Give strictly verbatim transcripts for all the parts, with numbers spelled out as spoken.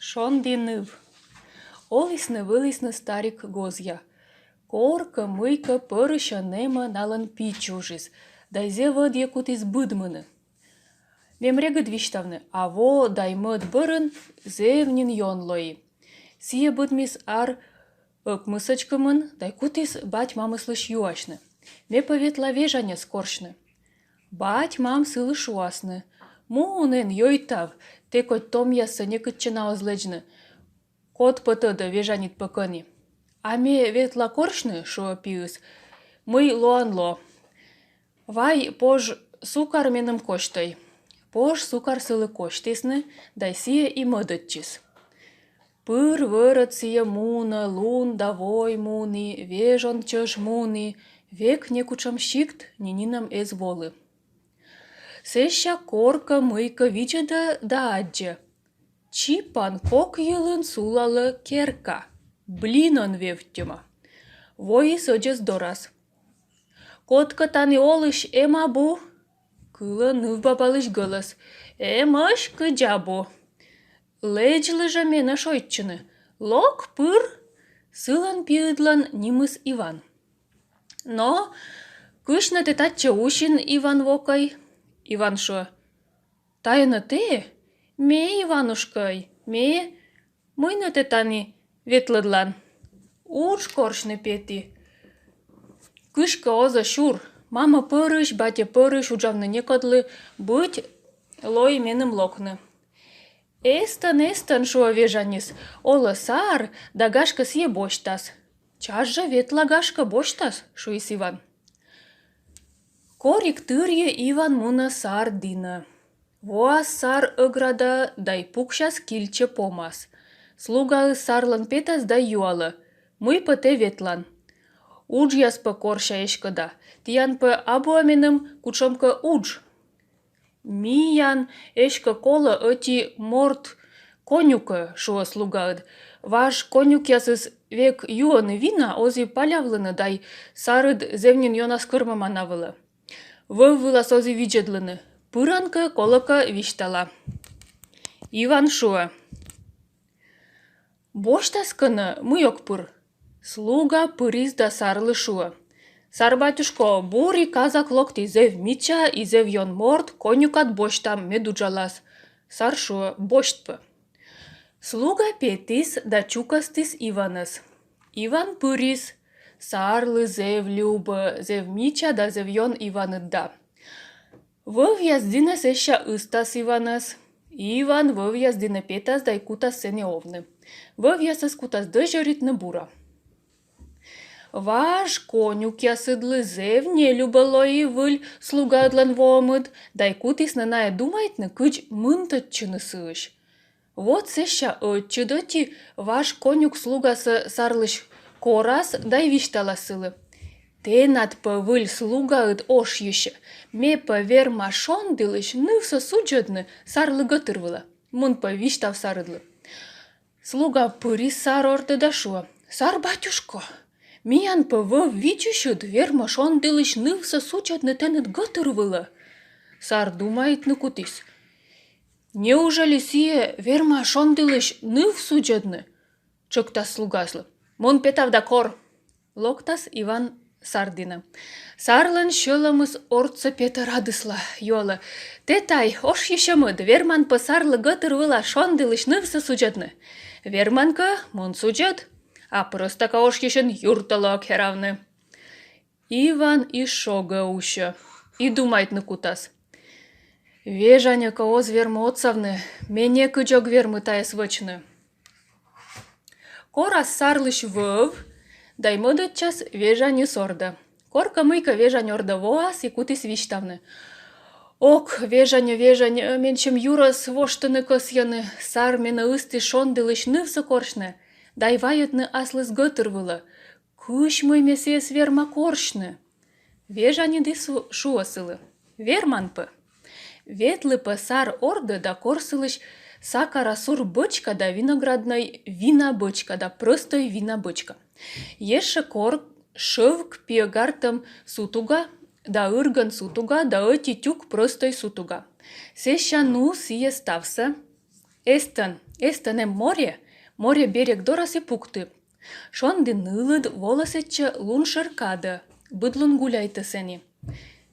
Шонді ныв. Олісны-вылісны старик гозъя. Коркӧ-мыйкӧ пӧрысь ӧні налӧн пи чужис, да зэв ӧдйӧ кутіс быдмыны. Мем регыд висьтавны, а во дай мӧд бӧрын зэв нин ён лои. Сійӧ быдмис ар ӧкмысӧдз кымын, дай кутіс бать-мамыслысь юасьны: «Ме пӧ ветла вежаньӧс корсьны». Бать-мам сылы шуасны: «Мун эн, йӧйтав, тэ кодь томъяссӧ некытчӧ на оз лэдзны. Код пӧ тӧдӧ, вежаньыд пӧ кӧні». «А ме ветла корсьны, — шуӧ пиыс, — мый лоан ло. Вай пож сукар меным косьтӧй». Пож сукар сылы косьтісны, дай сійӧ и мӧдӧдчис. Пыр вӧрӧд сійӧ мунӧ, лун да вой муні, вежон чӧж муні, век некутшӧм сикт ни нинӧм эз волы. Сэсся коркӧ-мыйкӧ видзӧдӧ да аддзӧ: чипан кок йылын сулалӧ керка, блинӧн вевттьӧма. Воис ӧдзӧс дорас. «Кодкӧ тані олысь эм абу?» Кылӧ нывбабалысь гӧлӧс: «Эмӧсь, кыдз абу. Лэдзлы жӧ менӧ шойччыны. Лок пыр». Сылӧн пиыдлӧн нимыс Иван. «Но кысь нӧ тэ татчӧ усин, Иван вокӧй?» Иван шуӧ: «Тайӧ нӧ тэ?» «Ме, Иванушкӧй, ме. Мый нӧ тэ тані ветлӧдлан?» «Удж корсьны петі. Кыськӧ оз-ӧ сюр. Мамӧ пӧрысь, батьӧ пӧрысь, уджавны некодлы, быть лои меным локны». «Эстӧн, эстӧн, — шуӧ вежаньыс, — олӧ сар, да, гашкӧ, сійӧ босьтас». «Час жӧ ветла, гашкӧ, босьтас», — шуис Иван. Коригтырйи Иван мунӧ сар дінӧ. Воас сар ӧградаӧ дай пуксяс кильчӧ помас. Слугаыс сарлӧн петас дай юалӧ: «Мый пӧ тэ ветлан? Уджъяс пӧ корся эськӧ да. Тіян пӧ абу-ӧ меным кутшӧмкӧ удж?» «Миян эськӧ колӧ ӧти морт конюкӧ, — шуӧ слугаыд. — Важ конюкъясыс век юӧны вина, оз и палявлыны, дай сарыд зэв нин ёна скӧрмӧма на вылӧ. Вӧв вылас оз и видзӧдлыны. Пыран кӧ, колӧкӧ, висьтала». Иван шуӧ: «Босьтас кӧ нӧ, мый ог пыр». Слуга пырис да сарлы шуӧ: «Сар-батюшко, бур и казак локтіс, зэв мича и зэв ён морт, конюкад босьтам, мед уджалас». Сар шуӧ: «Босьт пӧ». Слуга петіс да чукӧстіс Иванӧс. Иван пырис. Сарлы зэв любӧ, зэв мича да зэв ён Иваныд да. Вӧвъяс дінӧ сэсся ыстас Иванӧс. Иван вӧвъяс дінӧ петас дай кутас сэні овны. Вӧвъясӧс кутас дӧзьӧритны бура. Важ конюкъясыдлы зэв нелюбӧ лои выль слугаыдлӧн воӧмыд, дай кутісны найӧ думайтны, кыдз мынтӧдчыны сыысь. Вот сэсся ӧтчыд ӧти важ конюк слугасӧ сарлысь корас дай висьталас сылы: «Тэнад пӧ выль слугаыд ошйысьӧ. Ме пӧ верма шонділысь нывсӧ судзӧдны сарлы гӧтыр вылӧ. Мун пӧ, висьтав сарыдлы». Слуга пырис сар ордӧ да шуӧ: «Сар-батюшко, миян пӧ вӧв видзысьыд вермӧ шонділысь нывсӧ судзӧдны тэныд гӧтыр вылӧ». Сар думайтны кутіс: «Неужели сійӧ верма шонділысь ныв судзӧдны?» Тшӧктас слугаыслы: «Мун, петав да кор». Локтас Иван сар дінӧ. Сарлӧн сьӧлӧмыс ортсӧ петӧ радысла, юалӧ: «Тэ тай, ошйысьӧмыд, верман пӧ сарлы гӧтыр вылӧ шонділысь нывсӧ судзӧдны?» «Верман кӧ, мун, судзӧд. А прӧста кӧ ошйысин, юртӧ лоӧ керавны». Иван и шогӧ усьӧ, и думайтны кутас: «Вежаньӧ кӧ оз вермы отсавны, ме некыдз ог вермы тайӧс вӧчны». Корас сарлысь вӧв, дай мӧдӧдчас вежаньыс ордӧ. Коркӧ-мыйкӧ вежань ордӧ воас и кутіс висьтавны: «Ок, вежаньӧ, вежаньӧ, менсьым юрӧс воштыны кӧсйӧны. Сар менӧ ыстіс шонділысь нывсӧ корсьны, дай вайӧдны аслыс гӧтыр вылӧ. Кысь мый ме сійӧс верма корсьны?» Вежаньыд и су-, шуӧ сылы: «Верман пӧ. Ветлы пӧ сар ордӧ да кор сылысь сакара сур бӧчка да винограднӧй вина бӧчка да прӧстӧй вина бӧчка. Ещӧ кор шӧвк пиӧ гартӧм сутуга да ыргӧн сутуга да ӧти тюк прӧстӧй сутуга. Сэсся ну сійӧ ставсӧ». Эстӧн, эстӧн эм море, море берег дорас и пукты. Шонді нылыд волӧ сэтчӧ лун шӧр кадӧ, быд лун гуляйтӧ сэні.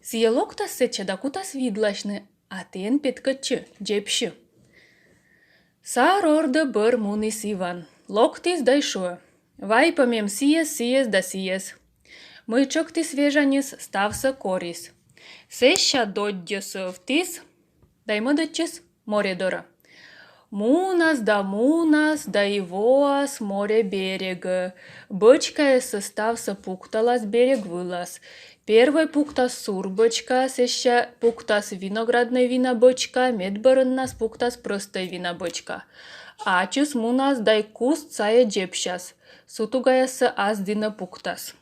Сійӧ локтас сэтчӧ да кутас видласьны, а тэ эн петкӧдчы, дзебсьы. Сар ордӧ бӧр муніс Иван. Локтіс да и шуӧ: «Вай пӧ мем сійӧс, сійӧс да сійӧс». Мый тшӧктіс вежаньыс, ставсӧ корис. Сэсся доддьӧ сӧвтіс да и мӧдӧдчис море дорӧ. Мунас да мунас да и воас море берегӧ. Бӧчкаяссӧ ставсӧ пукталас берег вылас. Первой пуктас сур бӧчка, сэсся пуктас винограднӧй вина бӧчка, медбӧрыннас пуктас прӧстӧй вина бӧчка. Ачыс мунас да и куст сайӧ дзебсяс. Сутугаяссӧ ас дінӧ пуктас.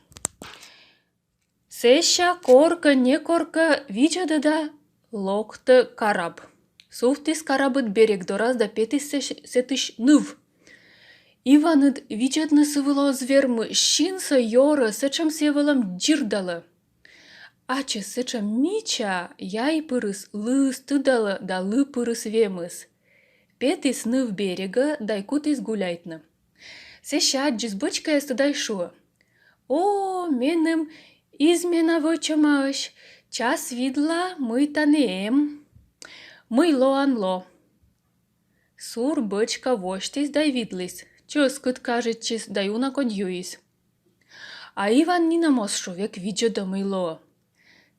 Сэсся коркӧ-некоркӧ видзӧдӧ да локтӧ караб. Сувтіс карабыд берег дорас да петіс сэ-, сэтысь ныв. Иваныд видзӧдны сы вылӧ оз вермы, синсӧ ёрӧ, сэтшӧм сійӧ вӧлӧм дзирдалӧ. Ачыс сэтшӧм мича, яй пырыс лыыс тыдалӧ да лы пырыс вемыс. Петіс ныв берегӧ да и кутіс гуляйтны. Сэсся аддзис бӧчкаястӧ да и шуӧ: «О, меным измена вӧчӧмаӧсь, час видла, мый тані эм. Мый лоан, ло». Сур бӧчка восьтіс да и видліс, чӧскыд кажитчис да и уна кодь юис. А Иван нинӧм оз шу, век видзӧдӧ, мый лоӧ.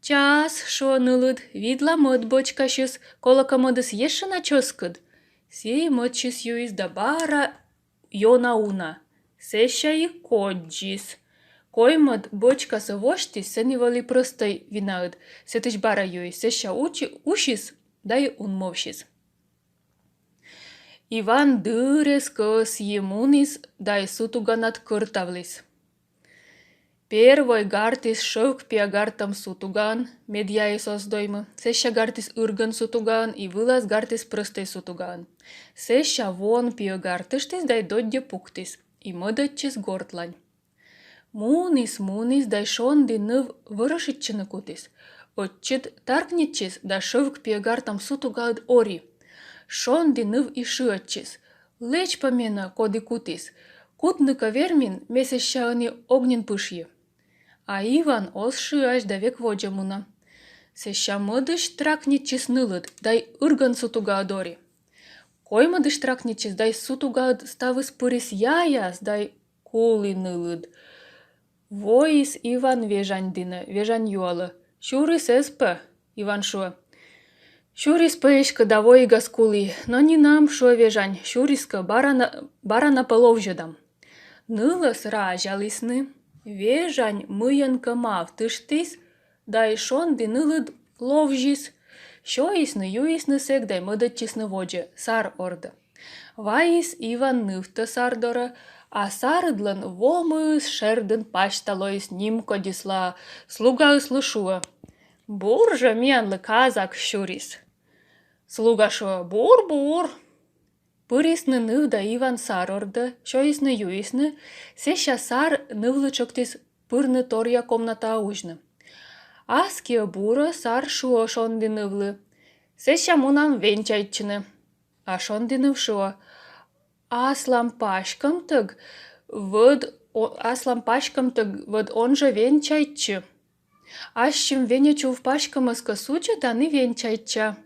«Час, — шуӧ нылыд, — видла мӧд бӧчкасьыс, колӧкӧ, мӧдыс ещӧ на чӧскыд». Сійӧ мӧдсьыс юис да бара ёна уна. Сэсся и коддзис. Коймӧд бӧчкасӧ восьтіс, сэні вӧлі прӧстӧй винаыд, сэтысь бара юис, сэсся усис да и унмовсис. Иван дыр эз кӧсйы, муніс да и сутуганад кӧртавліс. Первой гартіс шӧвк пиӧ гартӧм сутугаӧн, мед яйыс оз доймы, сэсся гартіс ыргӧн сутугаӧн и вылас гартіс прӧстӧй сутугаӧн. Сэсся вон пиӧ гартыштіс да и доддьӧ пуктіс, и мӧдӧдчис гортлань. Муніс, муніс да и шонді ныв вӧрӧшитчыны кутіс. Ӧтчыд таркнитчис да шӧвк пиӧ гартӧм сутугаыд ори. Шонді ныв и шыӧдчис: «Лэдз пӧ менӧ, коді кутіс. Кутны кӧ вермин, ме сэсся ӧні ог нин пышйы». А Иван оз шыась да век водзӧ мунӧ. Сэсся мӧдысь тракнитчис нылыд да и ыргӧн сутугаыд ори. Коймӧдысь тракнитчис да и сутугаыд ставыс пырис яяс да и кулі нылыд. Воис Иван вежань дінӧ, вежань юалӧ: «Сюрис эз пӧ?» Иван шуӧ: «Сюрис пӧ эськӧ да воигас кулі. Но нинӧм, — шуӧ вежань, — сюрис кӧ, бара на, бара на пӧ ловзьӧдам». Нылӧс разялісны, вежань мыйӧнкӧ мавтыштіс, да и шонді нылыд ловзис. Сёйисны-юисны сэк да и мӧдӧдчисны водзӧ, сар ордӧ. Вайис Иван нывтӧ сар дорӧ, а сарыдлӧн вомыс шердын пасьта лоис, нимкодьысла. Слугаыслы шуӧ: «Бур жӧ миянлы казак сюрис». Слуга шуӧ: «Бур, бур». Пырисны ныв да Иван сар ордӧ, сёйисны-юисны, сэсся сар нывлы тшӧктіс пырны торъя комнатаӧ узьны. Аскиӧ бурӧ сар шуӧ шонді нывлы: «Сэсся мунам венчайтчыны». А шонді ныв шуӧ: «Аслам паськӧмтӧг вӧд, о-, аслам паськӧмтӧг вӧд он жӧ венчайтчы. Ассьым венечув паськӧмӧс кӧ судзӧдан и венчайтча».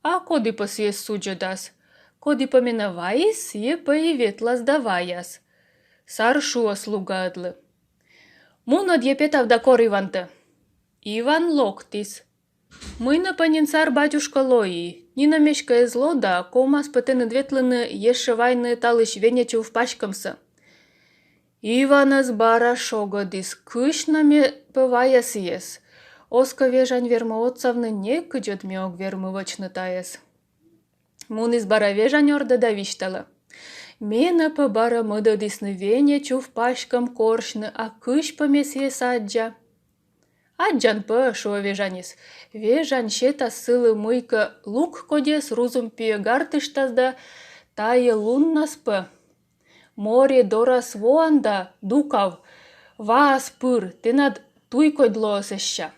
«А коді пӧ сійӧс судзӧдас? Коді пӧ менӧ вайис, сійӧ пӧ и ветлас да ваяс». Сар шуӧ слугаыдлы: «Мун ӧдйӧ, петав да кор Ивантӧ». Иван локтіс. «Мый нӧ пӧ нин, сар батюшка, лои? Нинӧм эськӧ эз ло да, ковмас пӧ тэныд ветлыны, ещӧ вайны талысь венечув паськӧмсӧ». Иванӧс бара шогӧдіс: «Кысь нӧ ме пӧ вая сійӧс? Оз кӧ вежань вермы отсавны, некыдз ӧд ме ог вермы вӧчны тайӧс». Муніс бара вежань ордӧ да висьталӧ: «Менӧ пӧ бара мӧдӧдісны венечув паськӧм корсьны, а кысь пӧ ме сійӧс аддза?» «Аддзан пӧ, — шуӧ вежаньыс. — Вежань сетас сылы мыйкӧ лук кодьӧс, рузум пиӧ гартыштас да, тайӧ луннас пӧ море дорас воан да дукав, ваас пыр, тэнад туй кодь лоӧ сэсся».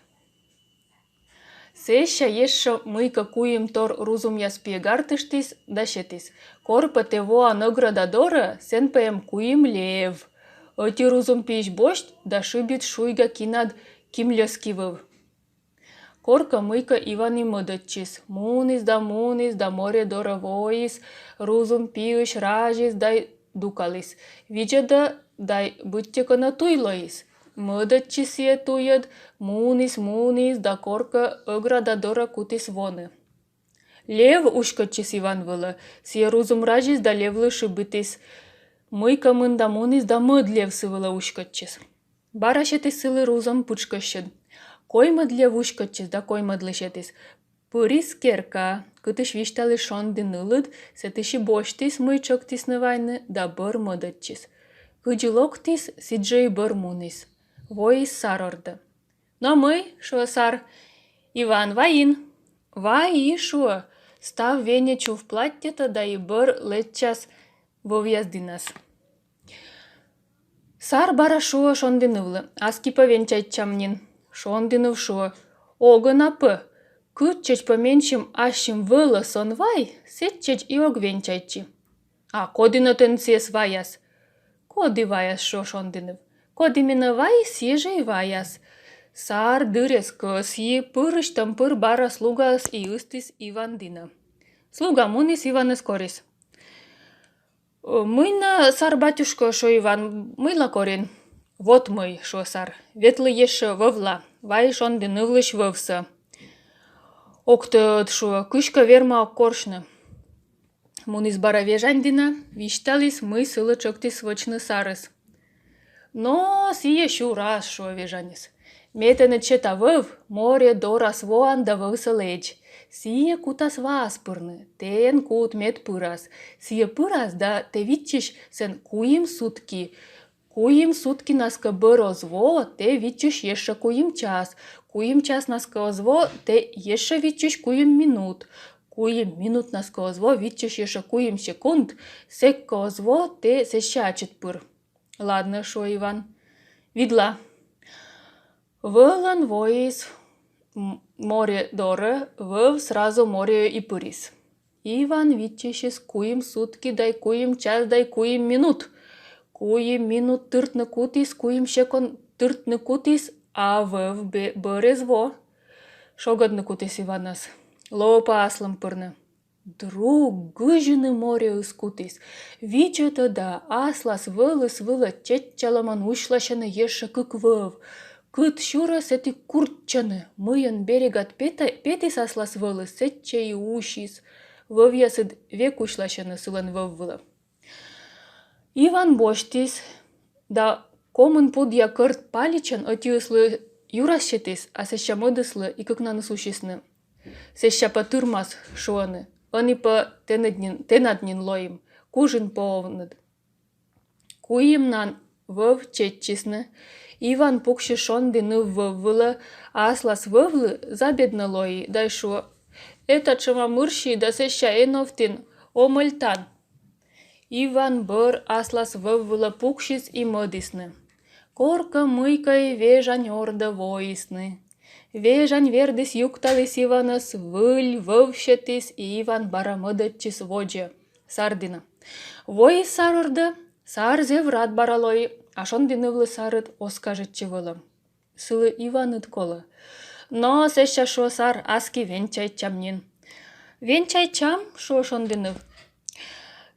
Сэсся ещӧ мыйкӧ куим тор рузумъяс пиӧ гартыштіс да сетіс: «Кор пӧ тэ воан ӧграда дорӧ, сэн пӧ эм куим лев. Ӧти рузум пиысь босьт да шыбит шуйга кинад кимльӧскивыв». Коркӧ мыйкӧ Иван и мӧдӧдчис. Муніс да муніс да море дорӧ воис, рузум пиысь разис да дукаліс. Видзӧдӧ, да быттьӧкӧ на туй лоис. Мӧдӧдчис сійӧ туйӧд, муніс, муніс да коркӧ ӧграда дорӧ кутіс воны. Лев уськӧдчис Иван вылӧ. Сійӧ рузум разис да левлы шыбитіс. Мыйкӧ мында муніс да мӧд лев сы вылӧ уськӧдчис. Бара сетіс сылы рузум пытшкӧссьыд. Коймӧд лев уськӧдчис да коймӧдлы сетіс. Пырис керкаӧ, кытысь висьталіс шонді нылыд, сэтысь и босьтіс, мый тшӧктісны вайны, да бӧр мӧдӧдчис. Кыдзи локтіс, сідзи и бӧр муніс. Воис сар ордӧ. «Но мый, — шуӧ сар, — Иван, вайин?» «Вайи, — шуӧ, — став венечув платтьӧтӧ да и бӧр лэччас вӧвъяс дінас». Сар бара шуӧ шонді нывлы: «Аски пӧ венчайтчам нин». Шонді ныв шуӧ: «Огӧ на пӧ. Кытчӧдз пӧ менсьым ассьым вӧлӧс он вай, сэтчӧдз и ог венчайтчы». «А коді нӧ тэн сійӧс ваяс?» «Коді ваяс, — шуӧ шонді ныв. — Коді менӧ вайис, сійӧ жӧ и ваяс». Сар дыр эз кӧсйы, пырысьтӧм-пыр бара слугаӧс и ыстіс Иван дінӧ. Слуга муніс, Иванӧс корис. «Мый нӧ, сар батюшко, — шуӧ Иван, — мыйла корин?» «Вот мый, — шуӧ сар, — ветлы ещӧ вӧвла, вай шонді нывлысь вӧвсӧ». «Ог тӧд, — шуӧ, — кыськӧ верма ог корсьны». Муніс бара вежань дінӧ, висьталіс, мый сылы тшӧктіс вӧчны сарыс. «Но сійӧ сюрас, — шуӧ вежаньыс. — Ме тэныд сета вӧв, море дорас воан да вӧвсӧ лэдз. Сійӧ кутас ваас пырны, тэ эн кут, мед пырас. Сійӧ пырас да тэ виччысь сэн куим сутки. Куим суткинас кӧ бӧр оз во, тэ виччысь ещӧ куим час. Куим часнас кӧ оз во, тэ ещӧ виччысь куим минут. Куим минутнас кӧ оз во, виччысь ещӧ куим секунд. Сэк кӧ оз во, тэ сэсся ачыд пыр». «Ладнӧ, — шуӧ Иван. — Видла». Вӧлӧн воис м-, море дорӧ, вӧв сразу мореӧ и пырис. Иван виччысис куим сутки дай куим час дай куим минут. Куим минут тыртны кутіс, куим секунд тыртны кутіс, а вӧв бе-, бӧр эз во. Шогӧдны кутіс Иванӧс. Лоӧ пӧ аслым пырны. Друг гызьыны мореыс кутіс. Видзӧдӧ да, аслас вӧлыс вылӧ чеччалӧмӧн усьласьӧны ещӧ кык вӧв. Кыт сюрӧ, сэті курччӧны, мыйӧн берегад пета-, петіс аслас вӧлыс, сэтчӧ и усис. Вӧвъясыд век усьласьӧны сылӧн вӧв вылӧ. Иван босьтіс да комын пудъя кӧрт паличӧн ӧтиыслы юрас сетіс, а сэсся мӧдыслы, и кыкнанныс усисны. «Сэсся пӧ тырмас, — шуӧны, — ӧні пӧ тэныд нин, тэнад нин лоим, кужин пӧ овныд». Куимнан вӧв чеччисны. Иван пуксис шонді ныв вӧв вылӧ, а аслас вӧвлы забеднӧ лои, дай шуӧ: «Этатшӧма мырси да сэсся эновтін, омӧльтан». Иван бӧр аслас вӧв вылӧ пуксис и мӧдісны. Коркӧ мыйкӧ и вежань ордӧ воисны. Вежань вердіс-юкталіс Иванӧс, выль вӧв сетіс, и Иван бара мӧдӧдчис водзӧ сар дінӧ. Воис сар ордӧ, сар зэв рад бара лои, а шонді нывлы сарыд оз кажитчы вӧлӧм. Сылы Иваныд колӧ. Но сэсся, шуӧ сар, аски венчайтчам нин. Венчайтчам, шуӧ шонді ныв.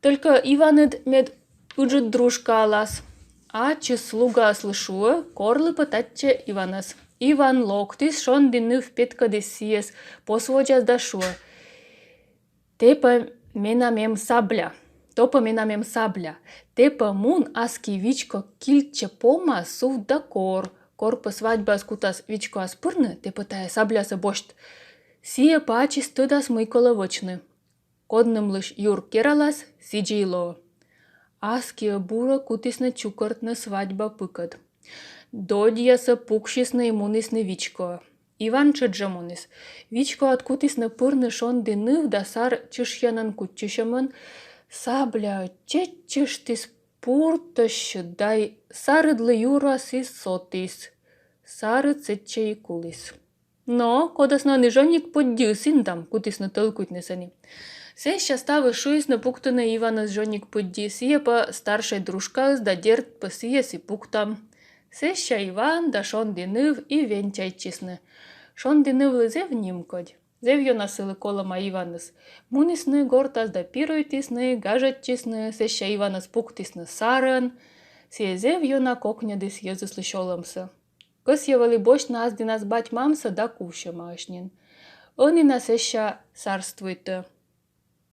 Только Иваныд мед ыджыд дружкаалас. Ачыс слугаыслы шуӧ, корлы пӧ татчӧ Иванӧс. Иван локтіс, шонді ныв петкӧдіс сійӧс посводзас да шуӧ: Тэ пӧ менам эм сабля. То пӧ менам эм сабля. Тэ пӧ мун аски вичко кильчӧ помас, сувт да кор. Кор пӧ свадьбаас кутас вичкоас пырны, тэ пӧ тайӧ саблясӧ босьт. Сійӧ пӧ ачыс тӧдас, мый колӧ вӧчны. Коднымлысь юр кералас, сідзи и лоӧ. Аскиӧ бурӧ кутісны чукӧртны свадьба пыкӧд. Додьясӧ пуксисны и мунісны вичкоӧ. Иван тшӧтш жӧ муніс. Вичкоад кутісны пырны шонді ныв да сар чышъянӧн кутчысьӧмӧн. Сабляӧ чеччыштіс пуртӧссьыд да сарыдлы юрас и сотіс. Сарыд сэтчӧ и куліс. Но кодӧс нӧ ӧні жӧник пыддиыс индам? — кутісны тӧлкуйтны сэні. Сэсся ставыс шуисны пуктыны Иванӧс жӧник пыдди, сійӧ пӧ старшӧй дружкаыс да, дерт пӧ, сійӧс и пуктам. Сэсся Иван да шонді ныв и венчайтчисны. Шонді нывлы зэв нимкодь. Зэв ёна сылы колӧма Иваныс. Мунісны гортас да пируйтісны, гажӧдчисны, сэсся Иванӧс пуктісны сарӧн. Сійӧ зэв ёна кокньӧдіс йӧзыслысь олӧмсӧ. Кӧсйӧ вӧлі босьтны ас дінас бать-мамсӧ да кувсьӧмаӧсь нин. Ӧні на сэсся сарствуйтӧ.